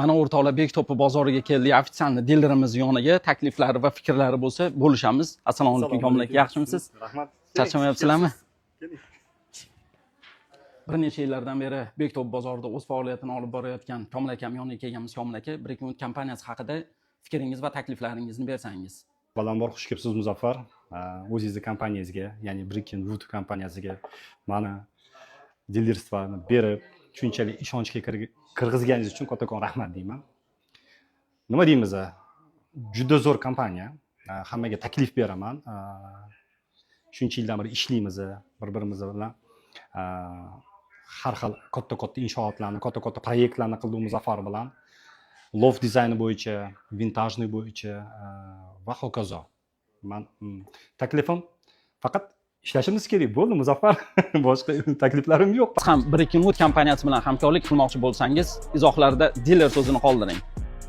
Mana, o'rtoqlar, Bekto'pi bozoriga keldik. Официальный dilerimiz yoniga takliflari va fikrlari bo'lsa, bo'lishamiz. Assalomu alaykum, Komil aka, yaxshimisiz? Rahmat. Charchamayapsizlarmi? Keling. Bir necha yillardan beri Bekto'p bozorida o'z faoliyatini olib borayotgan Komil akam yoniga kelganmiz. Komil aka, Brickwood kompaniyasi haqida fikringiz va takliflaringizni bersangiz. Avvalambor, xush kelibsiz, Muzaffar. O'zingizni kompaniyangizga, ya'ni Brick Wood kompaniyasiga mani дилерство ni berib, shunchalik ishonchga kirgizganingiz uchun kattakon rahmat deyman. Nima deymiz? Juda zo'r kompaniya. Hammaga taklif beraman. Shuncha yildan beri ishlaymiz bir-birimiz bilan. Har xil katta-katta inshootlarni, katta-katta proyektlarni qildik Muzaffar bilan. Loft dizayni bo'yicha, винтажный bo'yicha va hokazo. Man taklifim faqat ishlashimiz kerak bo'ldi, Muzaffar. Boshqa takliflarim yo'q. Siz ham Brickwood kompaniyasi bilan hamkorlik qilmoqchi bo'lsangiz, izohlarda "diler" so'zini qoldiring.